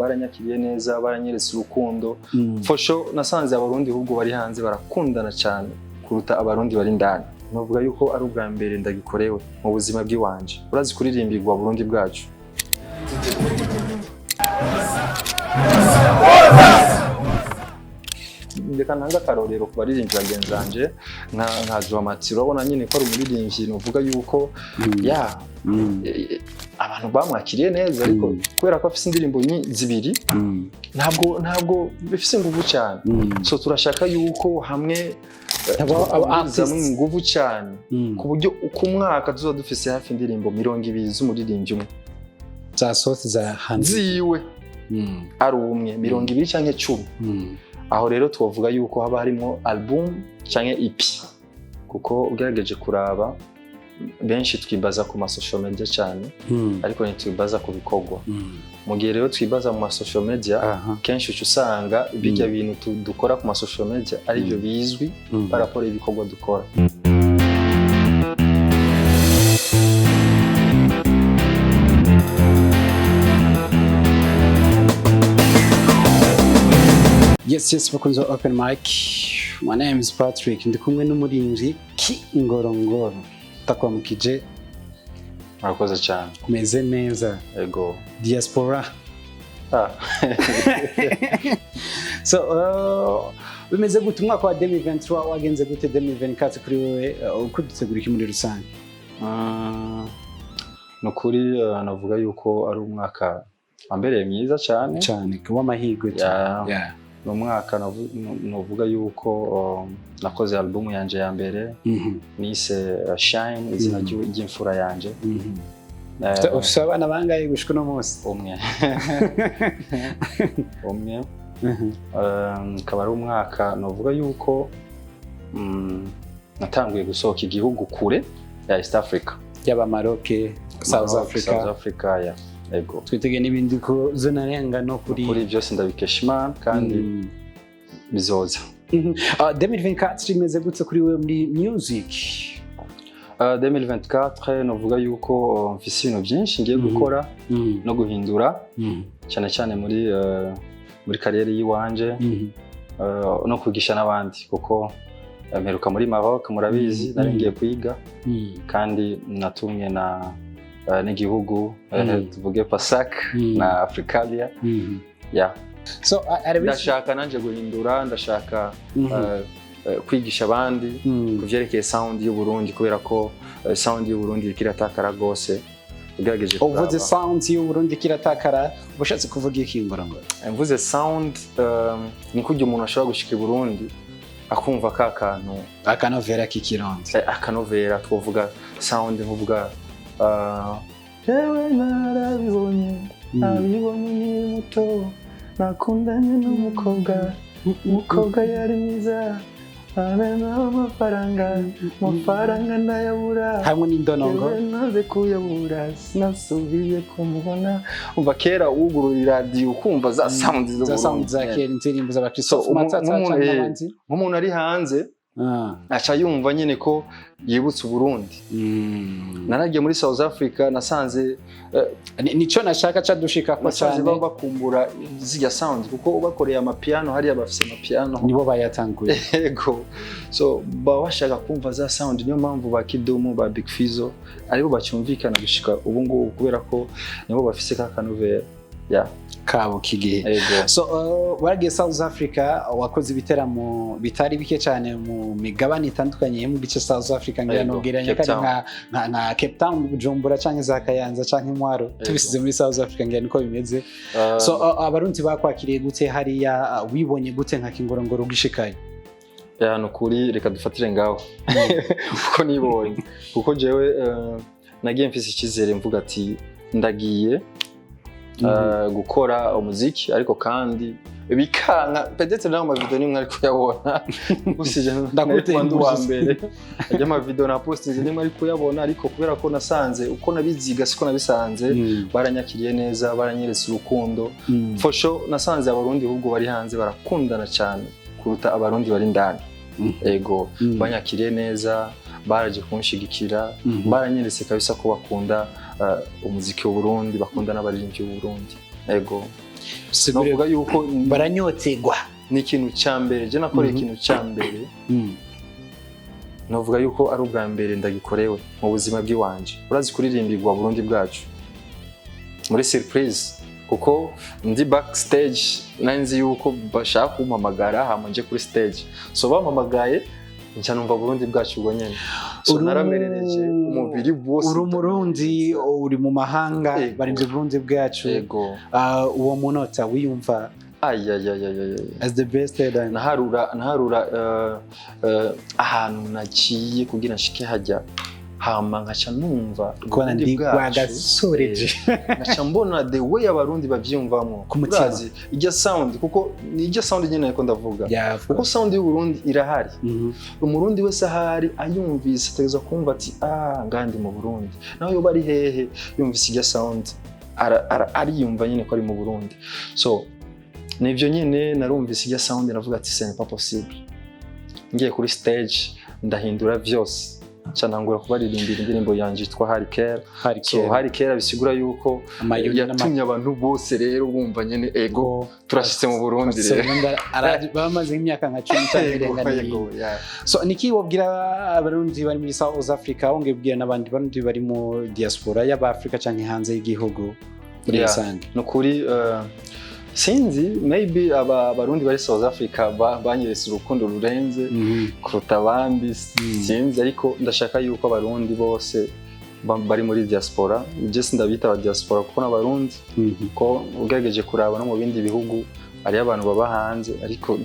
Baranyakiriye neza, baranyeretse urukundo. For sure, nasanze Abarundi ahubwo bari hanze barakundana cyane kuruta Abarundi bari indani. Novuga yuko ari ubwa mbere ndagikorewe mu buzima bw'iwanje. Urazi kuririmbirwa Burundi bwacu. Reka ntange akarorero ku baririmbyi bagenzi banje nka Dramati. Urabona nyine ko ari umuririmbyi novuga yuko ya abantu bamwakiriye neza, ariko kubera ko afise indirimbo zibiri, ntabwo bifise inguvu cyane. So turashaka yuko hamwe Aba twongerezamwo artists. inguvu cyane, ku buryo ku mwaka tuzoba dufise hafi indirimbo 20 z'umuririmbyi umwe Zasohotse za hanze. Ziwe ari umwe, 20 canke 10. Aho rero twovuga yuko haba harimo album canke EP, kuko ugerageje kuraba benshi twibaza ku ma social media cyane, ariko ntitwibaza ku bikorwa. Mu gihe rero twibaza mu ma social media, kenshi uca usanga bijya bintu dukora ku ma social media aribyo bizwi par rapport y'ibikorwa dukora. Yes, bakunze wa Open Mic. My name is Patrick. Ndi kumwe n'umuririmbyi Kingorongoro. Ndakwamukije. Murakoze cyane. Umeze neza? Ego. Diaspora. Ah. So, bimeze gute umwaka wa 2023? Wagenze gute 2024 kuri wewe? Uko dutegura iki muri rusange? Ni ukuri, navuga yuko ari umwaka wambereye mwiza cyane. Cyane w'amahirwe. Ya, ni umwaka navuga yuko nakoze album yanje ya mbere, nise Shine, izina ry'imfura yanje. Ufise abana bangahe gushika uno munsi? Umwe, umwe. Akaba ari umwaka navuga yuko natanguye gusohoka igihugu kure ya East Africa. Yaba Maroc, South Maroc, Africa. South Africa, ya, ego. Twitege n'ibindi ko zonarenga no kuri. Kuri byose ndabikesha Imana kandi bizoza. 2024 imeze gute kuri wewe muri music? 2024 navuga yuko mfise ibintu byinshi ngiye gukora no guhindura, cyane cyane muri carrière y'iwanje, no kwigisha n'abandi, kuko mperuka muri Maroc, murabizi, nari ngiye kwiga kandi natumwe na n'igihugu, tuvuge Pasak na Africalia, ya. So ari Ndashaka nanje guhindura, ndashaka kwigisha abandi ku vyerekeye sound y'u Burundi, kubera ko sound y'u Burundi iriko iratakara rwose ugerageje Uvuze kuraba. sound y'u Burundi kiratakara, ubushatse kuvuga iki, Ngorongoro? Mvuze sound, ni kurya umuntu ashobora gushika i Burundi akumva ka kantu, akanovera k'ikirundi. Akanovera. Twovuga sound nkuvuga jewe narabibonye, nabibonye nkiri muto, nakundanye n'umukobwa, umukobwa yari mwiza, amafaranga, amafaranga ndayabura. Hamwe n'indonongo. Yewe maze kuyabura sinasubiye kumubona. Umva, kera wugurura iradiyo ukumva za sound zo Za sound za Burundi. kera, indirimbo za So, Christophe Matata nk'umuntu, canke n'abandi. Nk'umuntu ari hanze aca yumva nyine ko yibutse Uburundi. Naragiye muri South Africa, nasanze Nico nashaka cadushikako nasanze cyane. baba bakumbura zirya sound, kuko bakoreye amapiano hariya, bafise amapiano. Nibo bayatanguye. Yego, so baba bashaka kumva za sound. Niyo mpamvu ba Kidumu, ba Big Fizzo aribo bacyumvikana gushika ubu ngubu, kubera ko nibo bafise ka kanovera, ya. Kabo kigihe. Yego. So waragiye South Africa, wakoze ibiteramo bitari bike cyane mu migabane itandukanye yo mu gice South Africa, ngira Yego, nubwiranye Cape ko ari nka Cape Town, Bujumbura canke za Kayanza canke Mwaro, tubisize muri South Africa, ngira niko bimeze. So Abarundi bakwakiriye gute hariya? Wibonye gute nka Kingorongoro ugishikayo? Ya, ni ukuri, reka dufatire ngaho kuko nibonye, kuko jewe nagiye mfise icyizere, mvuga ati ndagiye gukora umuziki, ariko kandi bikanka. Peut-être nawe amavideo nimwe ari kuyabona, usije Ndaguteye ndi uwa impuzu. mbere ajya amavideo na postinze nimwe ari kuyabona, ariko kubera ko nasanze uko nabiziga siko nabisanze. Baranyakiriye neza, baranyeretse urukundo. For sure, nasanze Abarundi ahubwo bari hanze barakundana cyane kuruta Abarundi bari indani. Ego. Banyakiriye neza, baraje kunshigikira, baranyeretse kabisa ko bakunda umuziki w'u Burundi, bakunda n'abaririmbyi b'u Burundi. Ego. Sigure Novuga yuko baranyotegwa. Ni ikintu cya mbere je nakoreye, ikintu cya mbere novuga yuko ari ubwa mbere ndagikorewe mu buzima bw'iwanje. Urazi kuririmbirwa Burundi bwacu muri surprise, kuko ndi backstage nari nzi yuko bashaka kumpamagara hama nje kuri stage, so bampamagaye nca numva Burundi bwacu ubwo nyene, so naramerereje umubiri wose. Uri Umurundi, uri mu mahanga, barinze Burundi bwacu. Ego. Ah, uwo munota wiyumva Ayayayayay, as the best headline. Naharura ahantu naciye kugira nshike hajya, hama nkaca numva Kubona Burundi ndi bwacu. Rwagasoreje. Nkaca mbona the way Abarundi bavyiyumvamwo. Ku mutima. Urazi ijya sound, kuko ni ijya sound nyene ariko ndavuga, Yeah, of kuko course. sound y'Uburundi irahari. Umurundi wese ahari ayumvise ategerezwa kumva ati: "Ah, ngandi mu Burundi." Naho yoba ari hehe, yumvise ijya sound ariyumva nyene ko ari mu Burundi. So nivyo nyene, narumvise ijya sound navuga ati: "Ce n'est pas possible." Ngiye kuri stage ndahindura vyose, nca ntangura kubaririmbira indirimbo yanje yitwa Hari Kera. Hari So kera. Hari Kera bisigura yuko Amayuni. yatumye abantu bose rero bumva nyene: "Ego, turashitse mu Burundi rero." Bamaze nk'imyaka nka 10 cyangwa Ego, irenga n'iyindi. ego, yeah. So niki wabwira Abarundi bari muri South Africa, wongeye ubwira n'abandi Barundi bari mu diaspora y'Abafrika cyangwa hanze y'igihugu muri rusange? Ni ukuri, sinzi, maybe aba Abarundi bari South Africa banyeretse urukundo rurenze kuruta abandi, sinzi, ariko ndashaka yuko Abarundi bose bari muri diaspora, je sindabita aba diaspora kuko n'Abarundi, ko ugerageje kuraba no mu bindi bihugu hariyo abantu baba hanze ariko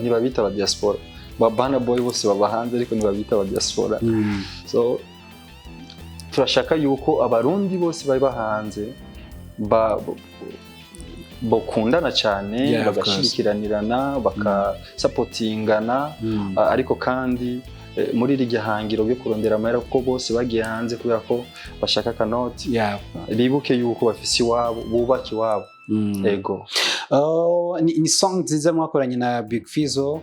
ntibabita aba diaspora. Ba Burna Boy bose baba hanze ariko ntibabita aba diaspora. So turashaka yuko Abarundi bose bari hanze bakundana cyane, Yeah, of course. bagashyigikiranirana, bakasapotingana. Ariko kandi muri iryo hangiro ryo kurondera amahera, kuko bose bagiye hanze kubera ko bashaka akanoti, bibuke yuko bafise iwabo, bubake iwabo. Ego. Oh, ni song nziza mwakoranye na Big Fizzo.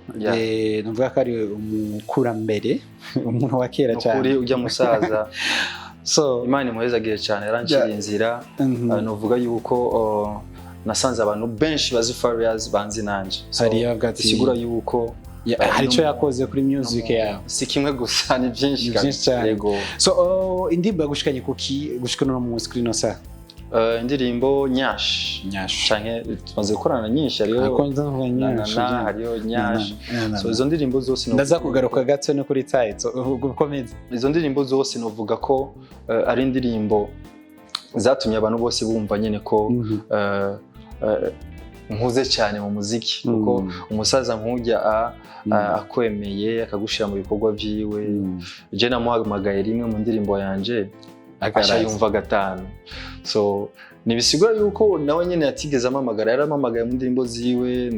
Navuga ko ari umukurambere, umuntu wa kera Nukuri cyane. ujya musaza, So Imana imuhezagiye cyane, yaranciriye inzira. Nuvuga yuko nasanze abantu benshi bazi Farious banzi nanje. So, Hariyo avuga ati bisigura yuko hari icyo yakoze kuri music yawe. Si kimwe gusa, ni byinshi. Ni byinshi cyane. Yego. So oh, indirimbo yagushikanye kuki gushika uno munsi kuri ino saha? Indirimbo Nyash. Nyash. Canke tumaze gukorana nyinshi, hariyo Ariko ndavuga na Nyash. na na, hariyo Nyash. So izo ndirimbo zose Ndaza kugaruka gato no kuri title, ukomeze. Izo ndirimbo zose novuga ko ari indirimbo zatumye abantu bose bumva nyene ko nkuze cyane mu muziki, kuko umusaza nk'ujya akwemeye akagushira mu bikorwa vyiwe, je namuhamagaye rimwe mu ndirimbo yanje aca yumva gatanu. So ntibisigura yuko nawe nyene yatigeze amamagara, yaramamagaye mu ndirimbo ziwe,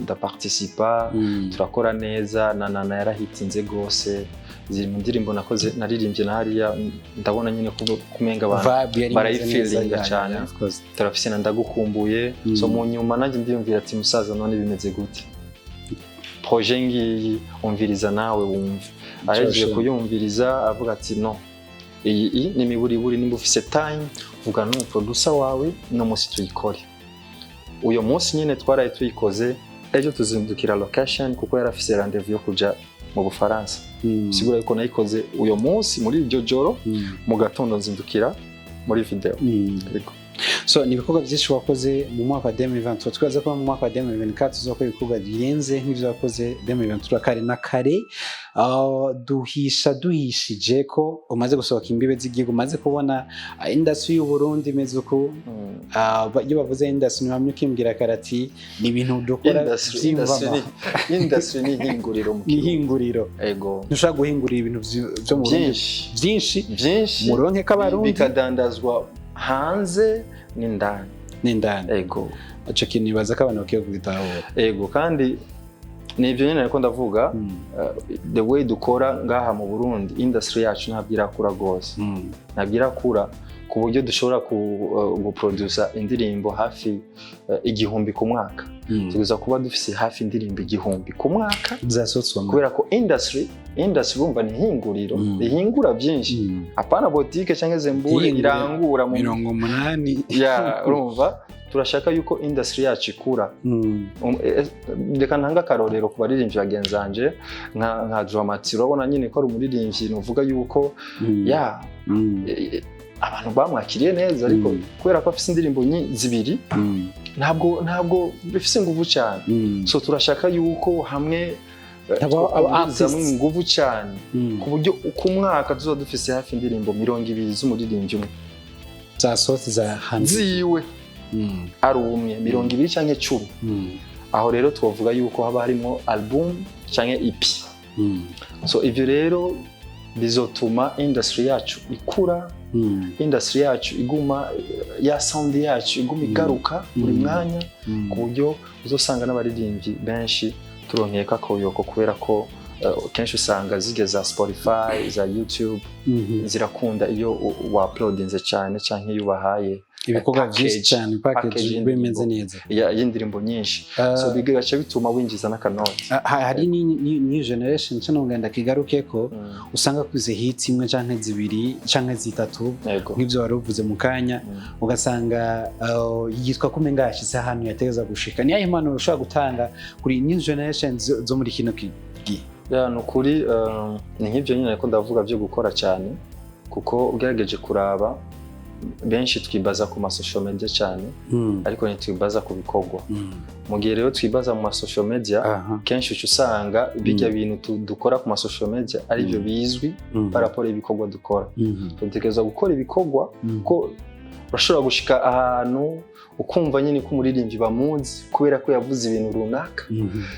ndaparticipa, turakora neza. Na nana yarahitinze gose, ziri mu ndirimbo nakoze naririmbye na hariya, ndabona nyine kumenga abantu Vibe yari imeze neza, barayifilinga cyane. Yeah, of course. Turafise na Ndagukumbuye. So mu nyuma nanjye ndiyumvira ati: "Musaza, none bimeze gute projet ngiyi? Umviriza nawe wumve." Ahejeje Sure. kuyumviriza avuga ati: "No, iyi ni imiburiburi, nimba ufise time vuga n'umu producer wawe, no munsi tuyikore." Uyo munsi nyine twaraye tuyikoze, ejo tuzindukira location kuko yari afise rendez-vous yo kuja mu Bufaransa. Sigura yuko nayikoze uyo munsi muri iryo joro, mu gatondo nzindukira muri video. Yego. So ni ibikorwa byinshi wakoze mu mwaka wa 2023. Twibaza ko mu mwaka wa 2024 tuzakora ibikorwa birenze nk'ibyo wakoze 2023 kare na kare. Duhisha duhishije ko umaze gusohoka imbibe z'igihugu, umaze kubona industry y'u Burundi imeze uku. Iyo bavuze industry ntiwamye ukimbwira karati ni ibintu dukora Industry byiyumvamo. Industry ni ihinguriro mu Ni Kirundi. ihinguriro. Ego. Ntushobora guhingurira ibintu vyo mu Burundi Byinshi. byinshi. Byinshi. Muronke k'Abarundi. Bikadandazwa hanze n'indani. N'indani. Ego. Ico kintu nibaza ko abantu bakwiye kugitahura. Ego, kandi ni ibyo nyine ariko ndavuga. The way dukora ngaha mu Burundi, industry yacu ntabwo irakura rwose, ntabwo irakura ku buryo dushobora guprodusa indirimbo hafi 1000 ku mwaka. Tuguza kuba dufise hafi indirimbo 1000 ku mwaka Zasotswe kubera ko industry urumva ni ihinguriro rihingura byinshi, apana botike cyangwa zembure. Ihinguriro. Irangura mu 80. Ya, urumva Turashaka yuko industry yacu ikura. Reka ntange akarorero ku baririmbyi bagenzi banje nka Dramati. Urabona nyine ko ari umuririmbyi nuvuga yuko ya abantu bamwakiriye neza, ariko kubera ko afise indirimbo zibiri, ntabwo bifise inguvu cyane. So turashaka yuko hamwe Aba twokwirizamwo artists. inguvu cyane, ku buryo ku mwaka tuzoba dufise hafi indirimbo 20 z'umuririmbyi umwe Za sosi za hanze. Ziwe ari umwe, 20 canke 10. Aho rero twovuga yuko haba harimo album canke EP. So ivyo rero bizotuma industry yacu ikura, industry yacu iguma, ya sound yacu iguma igaruka buri mwanya, ku buryo uzosanga n'abaririmbyi benshi turonkeye akoyoko, kubera ko kenshi usanga zigeze za Spotify, za YouTube, zirakunda iyo wa uploadinze cyane canke iyo ubahaye ibikorwa package, byinshi cyane, package package bimeze neza. Y'indirimbo nyinshi. So bigaca bituma winjiza n'akanoti. Hari new generation cyo ngenda kigaruke ko usanga kuze hits imwe canke zibiri canke zitatu, nk'ibyo wari uvuze mu kanya, ugasanga yitwa ko umenga yashyize ahantu yategeza gushika. Niyo impanuro ushobora gutanga kuri new generation zo muri kino gihe? Ya, ni ukuri, ni nk'ibyo nyine ariko ndavuga byo gukora cyane, kuko ugerageje kuraba benshi twibaza ku ma social media cyane, ariko ntitwibaza ku bikorwa. Mu gihe rero twibaza mu ma social media, kenshi uca usanga bijya bintu dukora ku ma social media ari byo bizwi par rapport y'ibikorwa dukora. Dutegerezwa gukora ibikorwa, ko urashobora gushika ahantu ukumva nyine ko umuririmbyi bamuzi kubera ko yavuze ibintu runaka,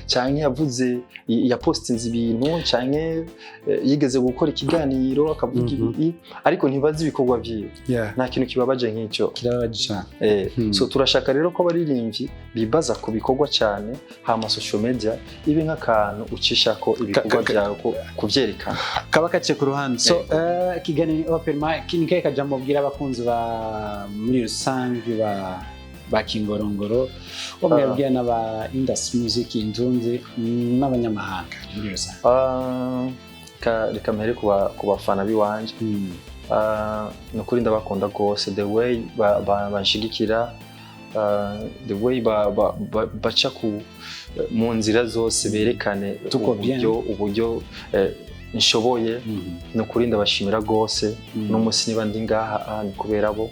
cyangwa yavuze, yapostinze ibintu, cyangwa yigeze gukora ikiganiro akavuga ibi, ariko ntibazi ibikorwa byiwe. Nta kintu kibabaje nk'icyo. Kirababaje cyane. So turashaka rero ko abaririmbyi bibaza ku bikorwa cyane, hama social media ibe nk'akantu ucishako ibikorwa byawe kubyerekana. Kaba kaciye ku ruhande. So ikiganiro ni open mic. Ni kahe kajambo ubwira abakunzi ba muri rusange ba Kingorongoro, wabwira n'aba industry music indunzi n'abanyamahanga muri rusange? Ah, reka mpere ku bafana b'iwanje. Ah, ni ukuri ndabakunda rwose, the way banshigikira, the way baca mu nzira zose berekane Tuko bien. uburyo nshoboye. Ni ukuri ndabashimira rwose. Uno munsi niba ndi ngaha, ni kubera bo.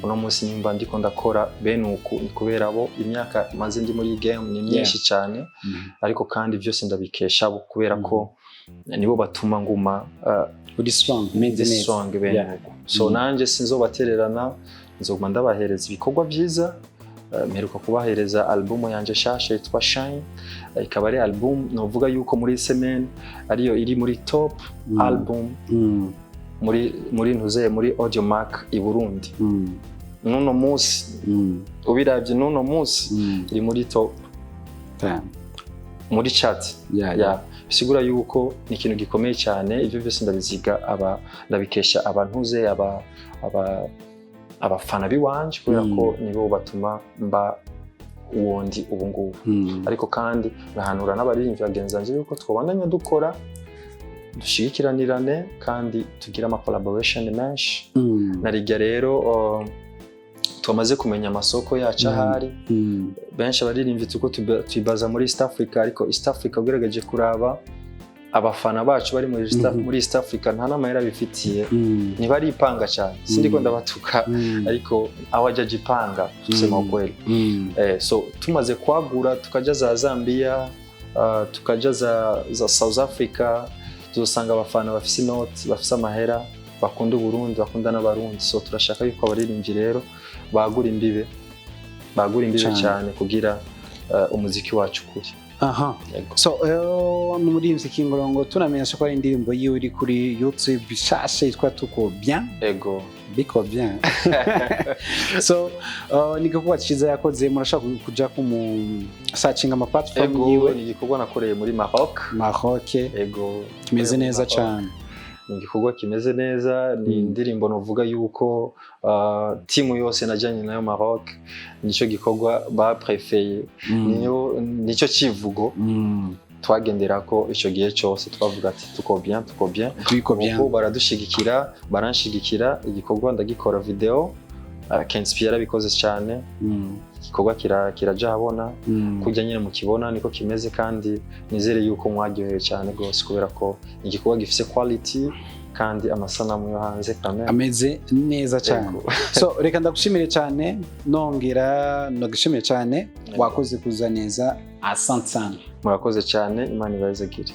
Uno munsi nimba ndiko ndakora bene uku, ni kubera bo. Imyaka maze ndi muri game ni myinshi cyane, ariko kandi byose ndabikesha bo, kubera ko nibo batuma nguma uri strong, umeze neza. Strong bene uku. So nanje sinzobatererana, nzoguma ndabahereza ibikorwa byiza. Mperuka kubahereza album yanje shasha yitwa Shine. Ikaba ari album novuga yuko muri semaine ariyo iri muri top album muri ntuze muri Audiomack i Burundi n'uno munsi. Ubiravye n'uno munsi iri muri top muri chat. Ya, bisigura yuko ni ikintu gikomeye cyane. Ibyo byose ndabiziga aba ndabikesha abantuze aba abafana b'iwanje, kubera ko nibo batuma mba uwo ndi ubu ngubu. Ariko kandi nahanura n'abaririmbyi bagenzi banjye yuko twabandanya dukora, dushigikiranirane kandi tugire ama collaboration menshi. Narijya rero tumaze kumenya amasoko yacu ahari. Benshi abaririmbyi tuko twibaza muri East Africa, ariko East Africa ugerageje kuraba abafana bacu bari muri East Africa nta n'amahera bifitiye, ntibaripanga cyane. Sindiko ndabatuka, ariko hawajajipanga kusema ukweli. So tumaze kwagura tukaja za Zambia, tukaja za South Africa, tuzosanga abafana bafise inoti, bafise amahera, bakunda Uburundi, bakunda n'Abarundi. So turashaka yuko abaririmbyi rero bagura imbibe, bagura imbibe Cane. cyane kugira umuziki wacu kuri. Yego. So ni umuririmbyi Kingorongo, tunamenyesha ko ari indirimbo yiwe iri kuri YouTube bishasha yitwa Tuko Bien. Ego. Biko bien. So ni igikorwa cyiza yakoze, murashobora kuja kumu searching ama platform Ego. yiwe. Ni igikorwa nakoreye muri Maroc. Maroc. Ego. Kimeze neza Maroc. cyane. Ni igikorwa kimeze neza, ni indirimbo novuga yuko timu yose najyanye nayo Maroc nicyo gikorwa baprefeye, niyo nicyo kivugo twagenderako icyo gihe cyose. Twavuga ati "Tuko bien, tuko bien." Biko bien. Ubu baradushigikira, baranshigikira, igikorwa ndagikora video. Kenspi yarabikoze cyane. Igikorwa kiraja ahabona kurya nyine mukibona niko kimeze, kandi nizere yuko mwaryohewe cyane rwose, kubera ko ni igikorwa gifise quality kandi amasanamu yo hanze kamere Ameze neza cyane. Yego. So reka ndagushimire cyane, nongera ndagushimire cyane. Yego. Wakoze kuza neza, asante sana. Murakoze cyane, Imana ibahezagire.